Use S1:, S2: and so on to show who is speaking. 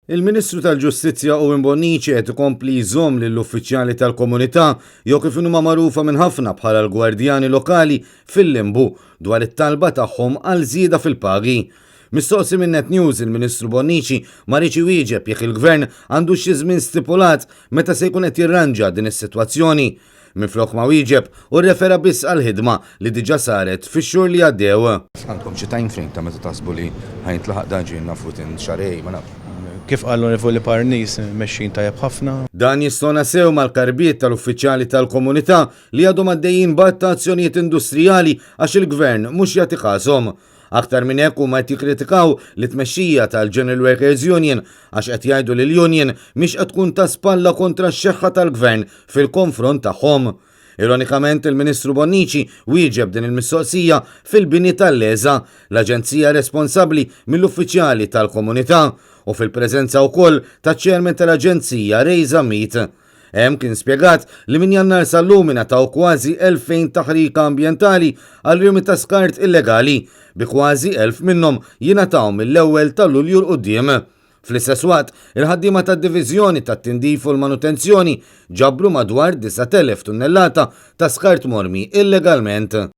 S1: Il-Ministru tal-Ġustizzja Owen Bonnici qed ikompli jżomm lill-uffiċjali tal-komunità jew kif inhuma magħrufa minn ħafna bħala l-gwardjani lokali fil-limbu dwar it-talba tagħhom għal żieda fil-pagi. Mistoqsi minn Net News, il-Ministru Bonnici ma riedx iwieġeb jekk il-Gvern għandux xi żmien stipulat meta se jkun qed jirranġa din is-sitwazzjoni. Minflok ma wieġeb, hu rrefera biss għall-ħidma li diġà saret fix-xhur li għaddew.
S2: Għandkom xi time frame ta' meta taħsbu li ħa jintlaħaq dan, ġifieri nafu within xahrejn, ma nafx.
S3: Kif qal l-Onorevoli Parnis, mexjin tajjeb ħafna.
S1: Dan jistona sew mal-karbiet tal-uffiċjali tal-komunità li għadhom għaddejjin b'għadd ta' azzjonijiet industrijali għax il-Gvern mhux jagħti każhom. Aktar minn hekk huma qed jikkritikaw lit-tmexxija tal-General Workers Union għax qed jgħidu li l-union mhix qed tkun ta' spalla kontra x-xeħħa tal-Gvern fil-konfront tagħhom. Ironikament il-Ministru Bonnici wieġeb din il-mistoqsija fil-bini tal-LESA, l-aġenzija responsabbli mill-uffiċjali tal-komunità, u fil-preżenza wkoll taċ-Chairman tal-aġenzija Ray Zammit. Hemm kien spjegat li minn Jannar sal-lum ingħataw kważi 2,000 taħrika ambjentali għal rimi ta' skart illegali, bi kważi 1,000 minnhom jingħataw mill-ewwel ta' Lulju 'l quddiem. Fl-istess waqt, il-ħaddiema tad-Diviżjoni tat-Tindif u l-Manutenzjoni ġabru madwar 9,000 tunnellata ta' skart mormi illegalment.